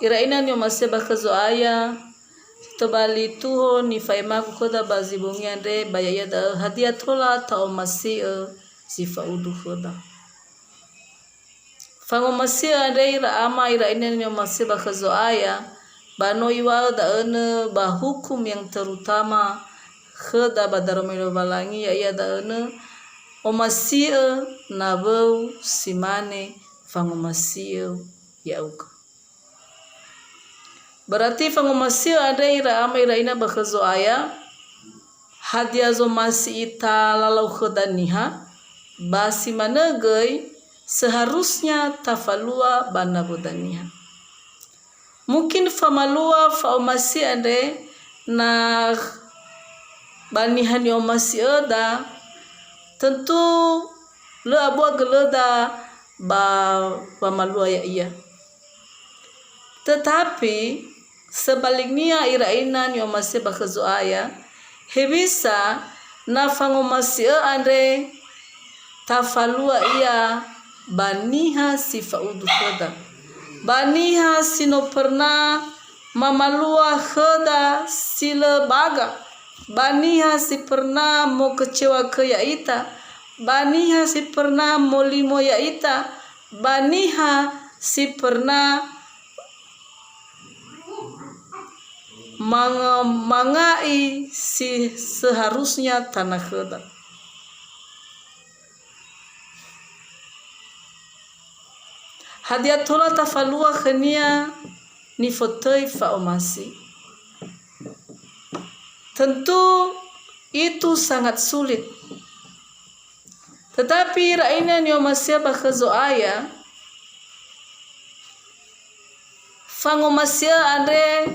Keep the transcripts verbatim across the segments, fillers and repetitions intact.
Ira ina ni'omasi'ö ba khö Zo'aya, si tobali tuho nifa'emagu khöda ba zi bongi andre, ba ya'ia da'ö, hadia tola ta'omasi'ö si fa'udu khöda? Fangomasi'ö andre ira ama, ira ina ni'omasi'ö ba khö Zo'aya, ba no iŵa'ö da'önö ba hukum yang terutama khöda ba daroma Lowalangi, ya'ia da'önö, omasi'ö nawöu si mane fangomasi'ö ya'ugö. Berarti fangomasi'ö andre ira ama ira ina ba khö Zo'aya, hadia zomasi ita lalau khöda niha, ba si manö göi seharusnya tafalua ba nawöda niha. Mungkin famalua fa'omasi andre na ba niha ni'omasi'öda, tentu lö abua gölöda ba wamalua ya'ia. Tetapi, sebaliknia ira ina ni'omasi'ö ba khö Zo'aya, hewisa na fangomasi'ö andre tafalua ia ba niha si fa'udu khöda, ba niha si no pernah mamalua khöda si lö baga, ba niha si pernah mokecewa khö ya'ita, ba niha si pernah molimo ya'ita, ba niha si pernah manga-, manga'i si seharusnya tana khöda. Hadia tola tafalua khönia nifotöi fa'omasi? Tentu itu sangat sulit. Tetapi ira ina ni'omasi'ö ba khö Zo'aya, fangomasi'ö andre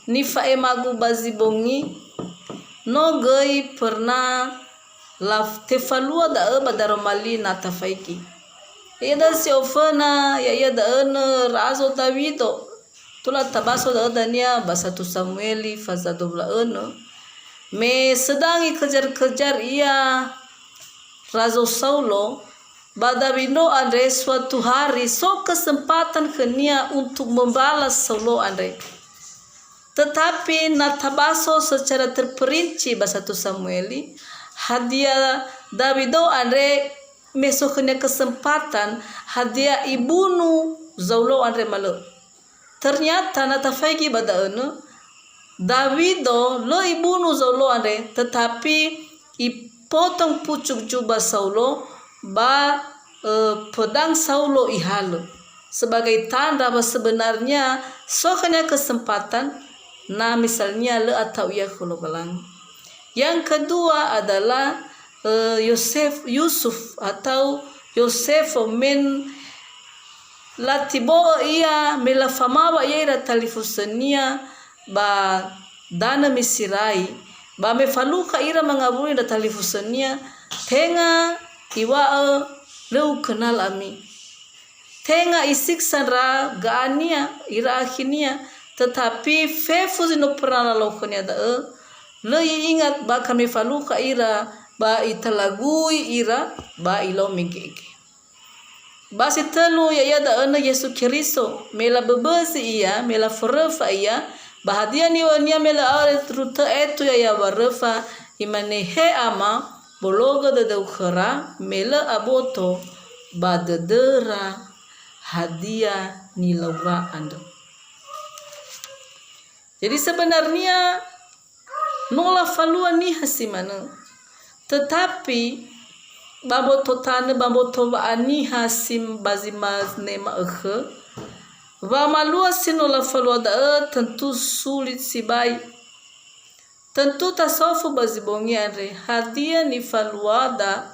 nifa'emagu ba zi bongi, no göi pernah laf-, tefalua da'ö ba daroma li na tafaigi. Ya'ia da'ö si oföna, ya'ia da'önö Razo Dawido. Tola tabaso da'ö dania ba satu Samueli faza dua wulu a önö. Me sedang ikejar-kejar ia Razo Saulo, ba Dawido andre suatu hari so kesempatan khönia untuk membalas Saulo andre. Tetapi na tabaso secara terperinci ba satu Samueli, hadia Dawido andre me so khönia kesempatan, hadia ibunu Saulo andre ma lö. Ternyata na tafaigi ba da'önö, Dawido lö ibunu Saulo andre, tetapi ipotong pucuk juba Saulo ba, eh, pedang Saulo ihalö. Sebagai tanda bahwa sebenarnya so khönia kesempatan, na misalnya lö ata'u ia khö Lowalangi. Yang kedua adalah, eh, Yosef, Yusuf atau Yosefo men latibo'ö ia me lafamawa ia ira talifusönia ba danö Misirai, ba me falukha ira mangawuli ndra talifusönia, tenga iŵa'ö, "Lö ukenal ami." Tenga isiksa ndra ga'ania, ira akhinia, tetapi fefu zi no pernah lalau khönia da'ö, lö i'ingat bahkan me falukha ira, ba italagui ira, ba ilau mege'ege. Ba si tölu ya'ia da'önö Yesu Keriso, me laböbözi Ia, me laforöfa Ia, ba hadia niŵa'önia me lö auri rutö etu ya'ia waröfa, Imane, "He Ama, bologö dödöu khöra, me lö aboto ba dödöra hadia nilaura andrö." Jadi sebenarnya no lafalua niha si manö. Tetapi, ba mboto tanö, ba mboto wa'aniha si ba zi mane ma'ökhö, wamalua si no lafalua da'ö tentu sulit sibai. Tentu tasofu ba zi bongi andre, hadia nifaluada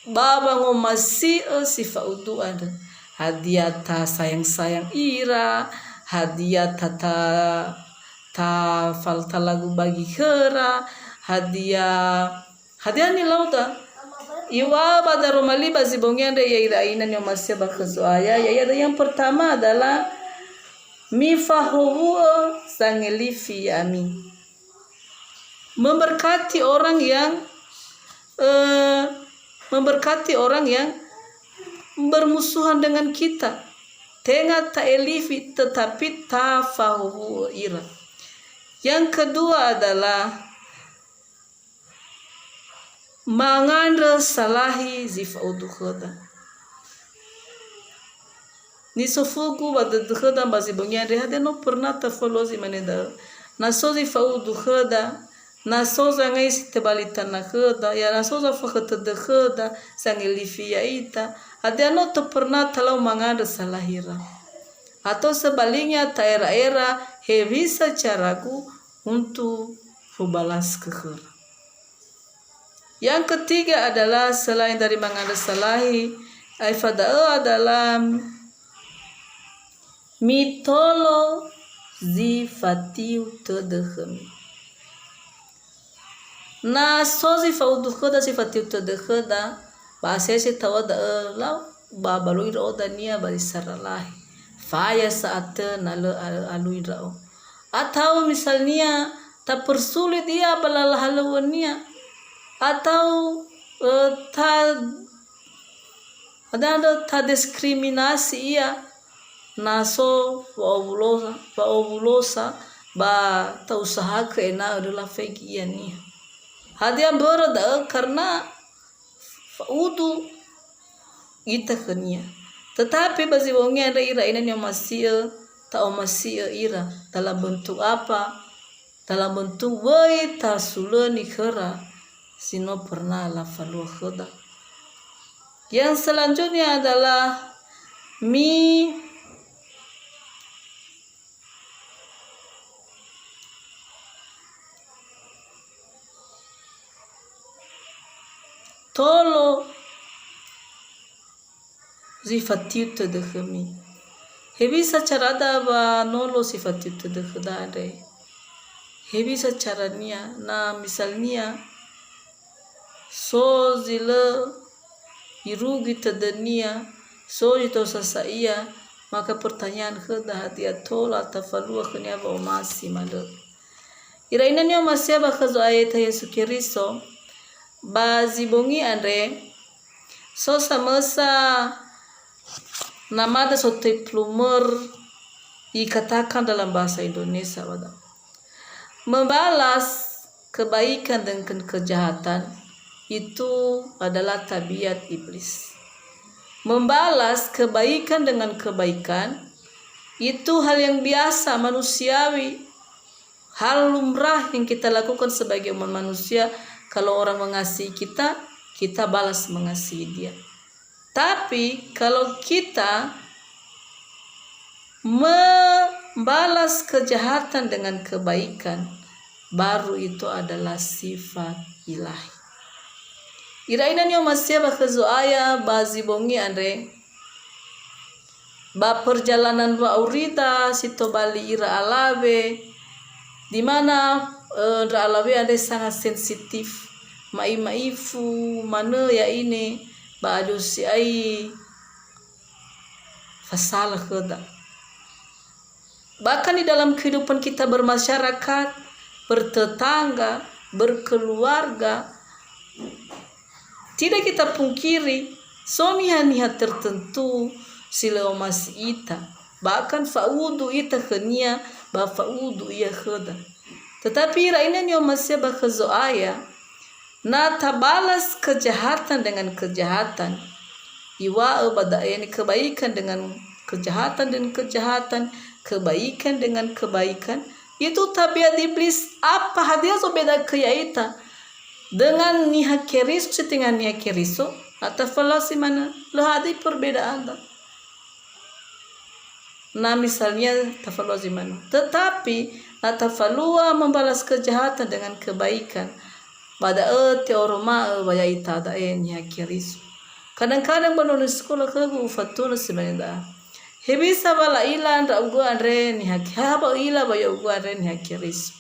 ba wangomasi'ö si fa'udu andrö. Hadia tasayang-sayang ira, hadia ta, ta, ta fal-, talagu bagi khöra, hadia, hadia nilauda. Iŵa'ö ba daroma li ba zi bongi andre, ya'ira ina ni'omasi'ö ba khö Zo'aya, ya'ia yang pertama adalah mifahowu'ö zangelifi ya'ami. Memberkati orang yang, eh, memberkati orang yang bermusuhan dengan kita. Tenga ta'elifi, tetapi tafahuhu'ö ira. Yang kedua adalah mangandrö salahi zi fa'udu khöda. Nisofugu ba dödö khöda ba zi bongi andre, hadia no pernah tafalua zi mane da'ö? Na so zi fa'udu khöda, na so zangai si tebali tanö khöda, ya na so zafakhö tödö khöda, sangelifi ya'ita, hadia no tö pernah talau mangandrö salahira? Atau sebaliknya, ta'era-era hewisa caragu untuk fubalas khöra. Yang ketiga adalah selain dari mangandrö salahi, aefa da'ö adalah mitolo zi fatiu tödö khömi. Na so zi fa'udu khöda, si fatiu tödö khöda, ba asese taua da'ö, lau ba baloi ndra'o dania ba zi saralahi. Faya sa'atö na lö a-, alui ndra'o. Atau misalnia tapersulit ia ba lala halöŵönia. Atau, eh, ta-, ada-, ada tadiskriminasi ia na so wa'owulosa, wa'owulosa ba ta'usahakö ena'ö lö lafaigi ia niha. Hadia mbörö da'ö? Karena fa'udu ita khönia. Tetapi ba zi bongi andre ira ina ni'omasi'ö, ta'omasi'ö ira. Dalam bentuk apa? Dalam bentuk wöi tasulöni khöra si no pernah lafalua khöda. Yang selanjutnya adalah mi-, tolo zi fatiu tödö khömi. Hewisa carada wa nolo si fatiu tödö khöda andre? Hewisa carania? Na misalnia, so zi lö irugi tödönia, so zi tosa sa ia, maka pertanyaan khöda, hadia tola tafalua khönia wa'omasi ma lö? Ira ina ni'omasi'ö ba khö Zo'aya ya'ita Yesu Keriso, ba zi bongi andre, so samösa namada sotöi plumer ikatakan dalam bahasa Indonesia, wada. Membalas kebaikan dengan kejahatan itu adalah tabiat iblis. Membalas kebaikan dengan kebaikan itu hal yang biasa, manusiawi, hal lumrah yang kita lakukan sebagai umat manusia. Kalau orang mengasihi kita, kita balas mengasihi dia. Tapi kalau kita membalas kejahatan dengan kebaikan, baru itu adalah sifat ilahi. Ira ina ni'omasi'ö ba khö Zo'aya ba zi bongi andre, ba perjalanan wa'aurida si tobali ira alawe, di mana, eh, ndra alawe andre sangat sensitif, ma'i-ma'ifu manö ya'ine ba alio si'ai fasala khöda. Bahkan di dalam kehidupan kita bermasyarakat, bertetangga, berkeluarga, tidak kita pungkiri, so niha-niha tertentu si lö omasi ita, bahkan fa'udu ita khönia, ba fa'udu ia khöda. Tetapi ira ina ni'omasi'ö ba khö Zo'aya, na tabalas kejahatan dengan kejahatan, iŵa'ö ba da'e ni kebaikan dengan kejahatan, dengan kejahatan, kebaikan dengan kebaikan, itu tabiat iblis. Apa, hadia so beda khö ya'ita dengan niha Keriso, si tenga niha Keriso? Na tafalua si manö, lö hadia perbedaanda. Na misalnya tafalua zi manö. Tetapi, na tafalua membalas kejahatan dengan kebaikan, ba da'ö te'oroma'ö wa ya'ita da'e niha Keriso. Kadang-kadang ba noni sekola khögu ufatunö si mane da'a, hewisa wa la'ila ndra'ugö andre niha Ke-, ha ba ö'ila wa ya'ugö andre niha Keriso.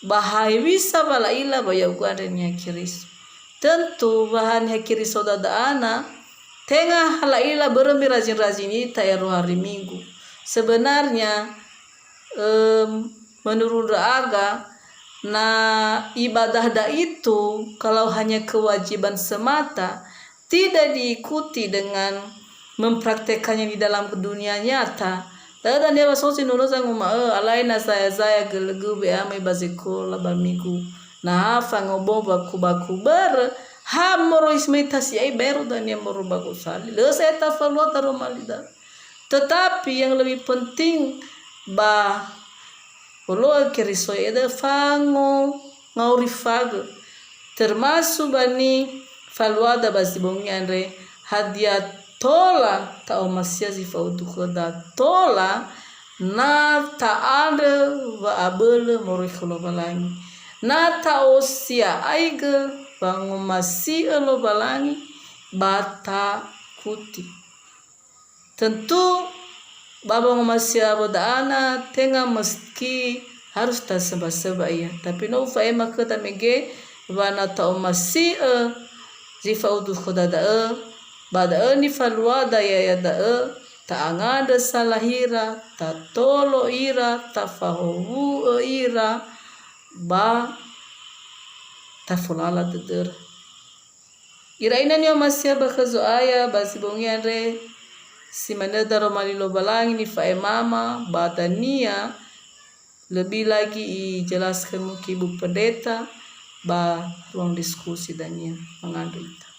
Ba hewisa wa la'ila wa ya'ugö andre niha Keriso? Tentu wa ha niha Keriso dada'ana, tenga ha la'ila börö me rajin-rajin ita ero hari Minggu. Sebenarnya, em, menurut ndra'aga, na ibadah da itu kalau hanya kewajiban semata, tidak diikuti dengan mempraktekannya di dalam dunia nyata. Da'ö dania wa so zi no lö zanguma'ö, alai na zaya-zaya gölögö we'amöi ba zekola ba migu. Na ha fangobong baku-baku börö, ha moroi si möi tasia'i baero dania moroi ba gosali. Lö sa'ae tafalua daroma li da'ö. Tetapi yang lebih penting ba olo'ö Keriso ya'ia da'ö fango ngaurifagö, termasuk ba nifaluada ba zi bongi andre, hadia tola ta'omasi'ö zi fa'udu khöda, tola na ta'andrö wa'abölö moroi khö Lowalangi, na ta'osia'aigö wangomasi'ö Lowalangi ba takuti. Tentu ba wangomasi'ö awö da'a na tenga meski harus tasömba-sömba ia. Tapi no ufa'ema khöda mege wa na ta'omasi'ö zi fa'udu khöda da'ö, ba da'ö nifaluada ya'ia da'ö, ta'angandrö salahira, tatolo ira, tafahowu'ö ira, ba tafolala dödöra. Ira ina ni'omasi'ö ba khö Zo'aya ba zi bongi andre, si manö daroma li Lowalangi nifa'emama ba dania, lebih lagi ijelaskan mungkin Ibu Pendeta ba ruang diskusi dania. Mangandrö ita.